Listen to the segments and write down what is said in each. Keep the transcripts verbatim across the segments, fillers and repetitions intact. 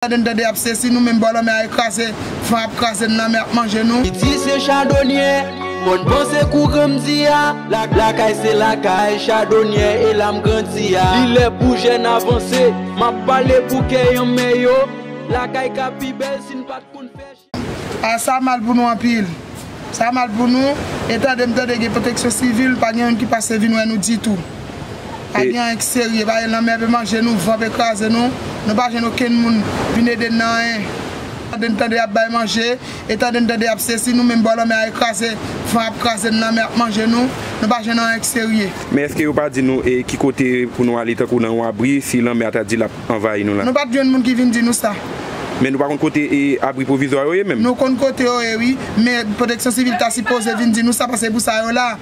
Tande n tande ap sesi, nou menm bò lanmè a kraze, van ap kraze n, lanmè ap manje nou. Li di se chadonyè, mòn panse kou granm di a, la- lakay se lakay, chadonyè e la m grandi a. Li lè pou jèn avanse, m ap pale pou kè anmè yo, lakay ka pi bèl si n pa t konn fè. A sa mal pou nou anpil. Sa mal pou nou. E tande m tande gen pwoteksyon sivil, pa gen youn ki pase vin wè nou ditou. Pa gen anyen ki serye, pa gen lanmè pe manje nou, van pe kraze nou. Nou pa jwenn okenn moun vin ede n nan anyen. Tande n tande y ap bay manje, e tande n tande y ap sesi, nou menm bò lanmè a kraze, van ap kraze n, lanmè ap manje nou. Nou pa jwenn anyen ki serye. Men èske yo pa di nou e ki kote pou nou ale tankou nan yon abri si lanmè a ta di l ap anvayi nou la? Nou pa t jwenn moun ki vin di nou sa. Men nou pa konn kote e abri pwovizwa yo ye menm? Nou konn kote yo ye wi, men pwoteksyon sivil ta sipoze vin di nou sa, paske se pou sa yo la.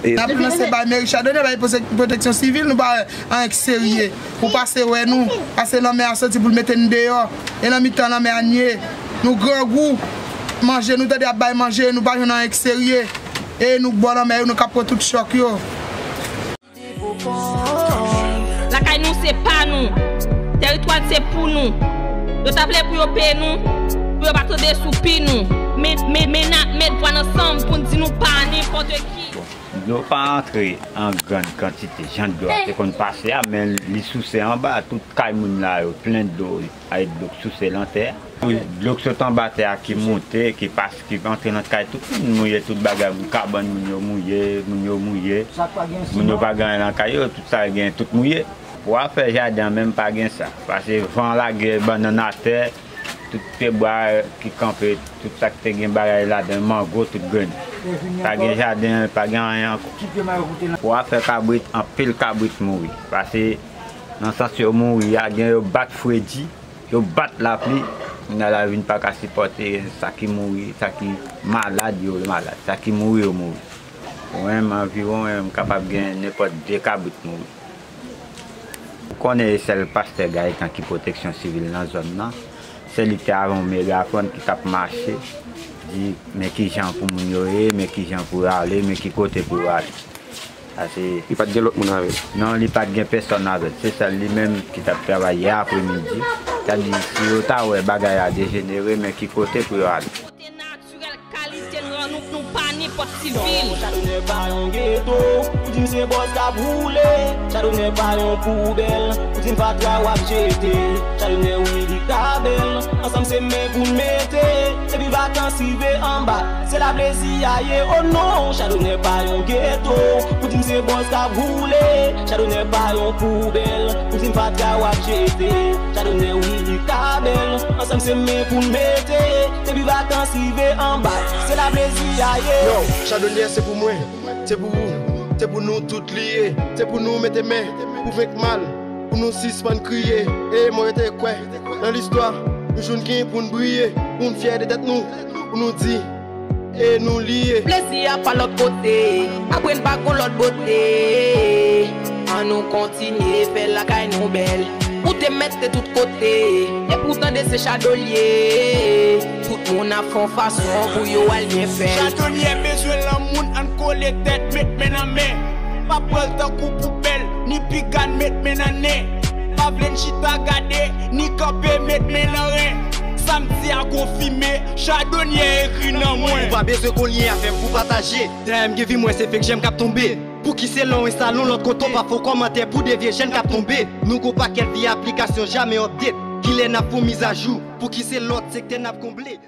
E n ap lanse bay meri chadonyè, bay pwote- pwoteksyon sivil, nou pa wè anyen ki serye. Pou pase wè nou, pase lanmè a soti pou l mete n deyò. E nan mitan lanmè a n ye. Nou grangou, manje nou tande ap bay manje, nou pa jwenn anyen ki serye. E nou k bò lanmè yo, nou k ap pran tout chòk yo. Lakay nou se pa nou. Teritwa n se pou nou. Yo ta vle pou yo peye nou, pou yo pa tande soupi nou. Men, men, men n ap met vwa n ansanm pou n di nou pa nenpòt ki. Bon, dlo pa antre an grann kantite, jan dlo a te konn pase a, men li souse anba, tout kay moun la yo plen dlo, ay dlo k souse lan tè a. Dlo k sot anba tè a ki monte, ki pas- ki antre nan kay tout moun mouye, tout bagay, kabann moun yo mouye, moun yo mouye. Moun yo pa gen anyen nan kay yo, tout sa gen tout mouye. Pou afè jaden an menm pa gen sa, paske van lage bannann atè, tout pyebwa ki kanpe, tout sa ki te gen bagay ladan, mango, tout grenn. Pa gen jaden, pa gen anyen ankò. Pou afè kabrit, anpil kabrit mouri, paske nan sans yo mouri a, gen yo bat fredi, yo bat lapli, kounye a la vin pa ka sipòte, sa ki mouri, sa ki malad yo malad, sa ki mouri yo mouri. Mwen menm anviwon, m kapab gen nenpòt de kabrit mouri. Ou konnen e sèl pastè Gayetan ki pwoteksyon sivil nan zòn nan, se li ki te avè yon megafòn ki t ap mache, di men kijan pou moun yo ye, men kijan pou yo ale, men ki kote pou yo ale. Sa se Li pa t gen lòt moun avè l? Non, li pa t gen pèsòn avè l. Se sèl li menm ki t ap travay yè apremidi. Sa di, si yo ta wè bagay la dejenere, men ki kote pou yo ale? Kote natirèl kalite n, nou, nou pa nenpòt sivil. Chadonyè pa yon geto, pou di m se bòs k ap woule. Chadonyè pa yon poubèl, pou di m fatra w ap jete. Chadonyè wi li ka bèl, ansanm se men pou n mete. Depi vakans rive anba, se la plezi a ye, oh non. Chadonyè pa yon geto, pou di m se bòs k ap woule. Chadonyè pa yon poubèl, pou di m fatra w ap jete. Chadonyè wi li ka bèl, ansanm se men pou n mete. Depi vakans rive anba, se la plezi a ye. Yo, chadonyè se pou mwen, se pou ou, se pou nou tout li ye. Se pou nou mete men, pou venk mal, pou nou sispann kriye. E mwen rete kwè nan listwa, yon jou n gen pou n briye, pou n fyè de tèt nou, pou nou di, e nou li ye. Plezi a pa lòt kote, apre n pa gon lòt bote. Ann nou kontinye fè lakay nou bèl. Ou te mèt te tout kote, e poutan de se chadonyè. Tout moun ap fè yon fason pou yo al byen fè l. Chadonyè bezwen lanmoun, ann kole tèt, met men nan men. Pa pran l tankou poubèl, ni piga n met men nan nen. Pa vle n chita gade, ni kanpe met men nan ren. Sa m di a konfime, chadonyè ekri nan mwen. Ou pa bezwen konn lyen avè m pou pataje. Dèyè m gen vi mwen se fek jèm k ap tonbe. Pouki se lè w enstale yon lòt kote w pa fè yon kòmantè pou de vye jèn k ap tonbe? Nou gon pakèt vye aplikasyon jamè update. Kilè n ap fè yon mizajou? Pouki se lòt sektè n ap konble?